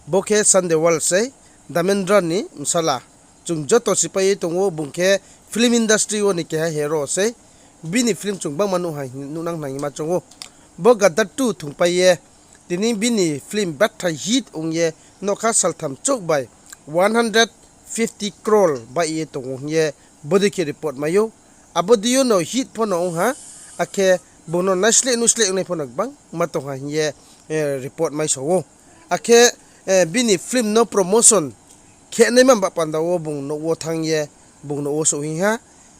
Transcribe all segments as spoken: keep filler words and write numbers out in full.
Bo khe Sun Deol sei, Dharmendra ni bsala. Chung joto sipai ye tong ou, bung khe film industry wo ni keha hero sei. Bini film chung gbangma nuh ha, nuhnang nang ma choung ou. Bo Gadar two thungpai ye, tini bini film betha hit ong ye, nougkha saltham chouh bai one hundred fifty crore bai ye tong ou hing ye bodei khe report mai ou. Abo dei yo no hit pho no ong ha, akhe bung no naisleh nuhsleh ongnai pho no gbangma tong ha hing ye report mai sa ou. Akhe bini film no promotion khe naima ba panda wo bung nouh wo thanng ye, bung nouh wo souh hing ha.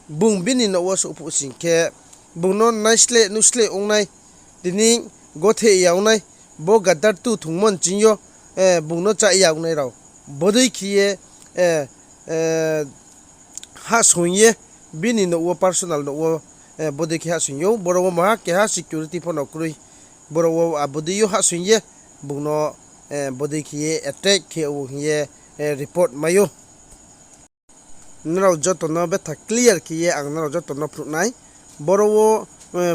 Bung bini nouh wo souh phuh sing khe, bung no naisleh nuhsleh ongnai, tini gothe ya ongnai, bo Gadar two thungmo nching yo, bung no chá ya ongnai rao bodei khe ye hahsoing ye, bini nouh wo, personal nouh wo bodei khe hahsoing ou. Boro wo maha keha security pho no kroi. Boro wo abo dei yo hahsoing ye, bung no bodei khe ye attack khe ou hing ye report mai ou. Nrao joto no betha clear khe ye ang nrao joto no phnuh nai. Boro wo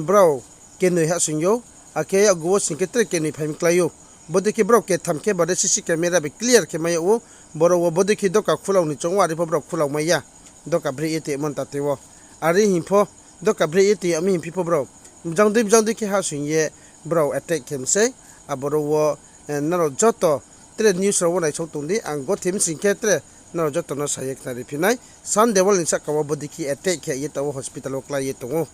brao kenoi hahsoing ou, akhe yakgu wo sing khe tre kenoi phai mi klái ou. Bodei khe brao ketham khe bade C C camera bai clear khe mai yag ou. Boro wo bodei khe doka khulau ni choung ou, are pho brao khulau mai ya. Doka breh ye tongmo ntate wo. Are hing pho, doka breh ye tong yag mi hing phi pho brao bjang dei bjang dei khe hahsoing ye brao attack khe mi sei. Aboro wo nrao joto tre news rao wo naisao tong di, ang gothe mi sing khe tre nrao joto no sa ye khnari phi nai. Sun Deol ni sahka wo bodei khe attack khe ye taoh wo hospital wo klái ye tong ou.